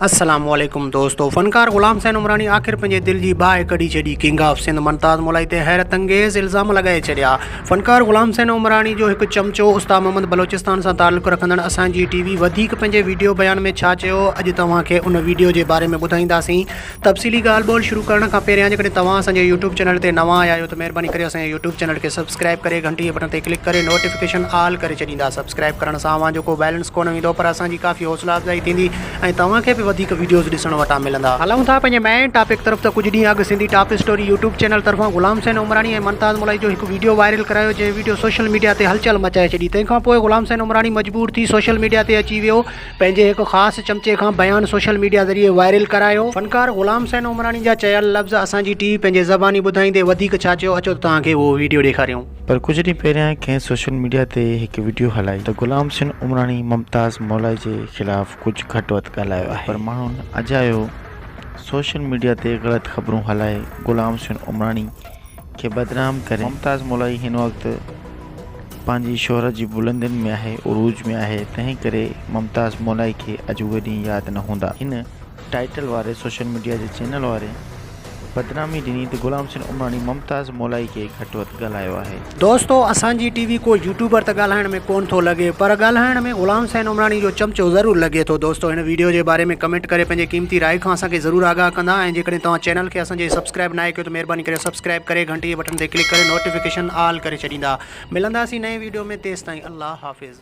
السلام عليڪم دوستو فنڪار غلام حسين عمراڻي آخر پنهنجي دل جي باهه ڪڍي ڇڏي ڪنگ آف سنڌ ممتاز مولائي تي حيرت انگيز الزام لڳائي ڇڏيا فنڪار غلام حسين عمراڻي جو هڪ چمچو استاد محمد بلوچستان سان تعلق رکندڙ اسان جي ٽي وي وڌيڪ پنهنجي ويڊيو بيان ۾ ڇا چيو اڄ توهان کي ان ويڊيو جي باري ۾ ٻڌائينداسين تفصيلي ڳالهه ٻولهه شروع ڪرڻ کان پهريان جيڪڏهن توهان اسان جي يوٽيوب چينل تي نوان آيا آهيو ته مهرباني ڪري اسان جي يوٽيوب چينل کي سبسڪرائب ڪري گهنٽي جي بٽڻ تي ڪلڪ ڪري نوٽيفڪيشن آل ڪري ڇڏيندا سبسڪرائب ڪرڻ سان اوهان جو ڪو بيلنس ڪونه ويندو پر اسان جي ڪافي حوصلا افزائي ٿيندي ۽ توهان کي به وڌيڪ وڊيوز ڏسڻ وٽان ملندا. هلون ٿا پنهنجي مين ٽاپڪ طرف ته ڪجهه ڏينهن اڳ Sindhi top story YouTube channel طرفان غلام حسين عمراڻي ۽ ممتاز مولائي جو هڪ وڊيو وائرل ڪرايو جنهن وڊيو سوشل ميڊيا تي هلچل مچائي ڇڏي تنهن کان پوء غلام حسين عمراڻي مجبور ٿي سوشل ميڊيا تي اچي ويو پنهنجي هڪ خاص چمچي کان بيان سوشل ميڊيا ذريعي وائرل ڪرايو. فنڪار غلام حسين عمراڻي جا چيل لفظ اسان جي ٽي وي پنهنجي زباني ٻڌائيندي وڌيڪ ڇا چيو اچو ته توهان کي اهو وڊيو ڏيکاريون. پر ڪجهه ڏينهن پهريان ڪنهن سوشل ميڊيا تي هڪ وڊيو هلائي ته غلام حسين عمراڻي ممتاز مولائي جي خلاف ڪجهه گهٽ وڌ ڳالهايو آهي پر ماڻهن اجايو سوشل ميڊيا تي غلط خبرون هلائي غلام حسين عمراڻي کي بدنام ڪري ممتاز مولائي هن وقت پنهنجي شهرت جي بلندين ۾ آهي عروج ۾ آهي تنهن ڪري ممتاز مولائي کي اڄ اهي ڏينهن ياد نه هوندا هن ٽائيٽل واري سوشل ميڊيا جي چينل واري بدنامي ڏني ته غلام حسين عمراڻي ممتاز مولائي کي گهٽ وڌ ڳالهايو آهي. دوستو اسان جي ٽي وي ڪو يوٽيوبر ته ڳالهائڻ ۾ ڪون ٿو لڳي پر ڳالهائڻ ۾ غلام حسين عمراڻي جو چمچو ضرور لڳي ٿو دوستو هن ويڊيو جي باري ۾ ڪمينٽ ڪري پنهنجي قيمتي راء کان اسان کي ضرور آگاهه ڪندا ۽ جيڪڏهن توهان چينل کي اسان جي سبسڪرائب ناهي ڪيو ته مهرباني ڪري سبسڪرائب ڪري گهنٽي جي بٽڻ تي ڪلڪ ڪري نوٽيفڪيشن آل ڪري ڇڏيندا ملنداسين نئين ويڊيو ۾ تيستائين الله حافظ.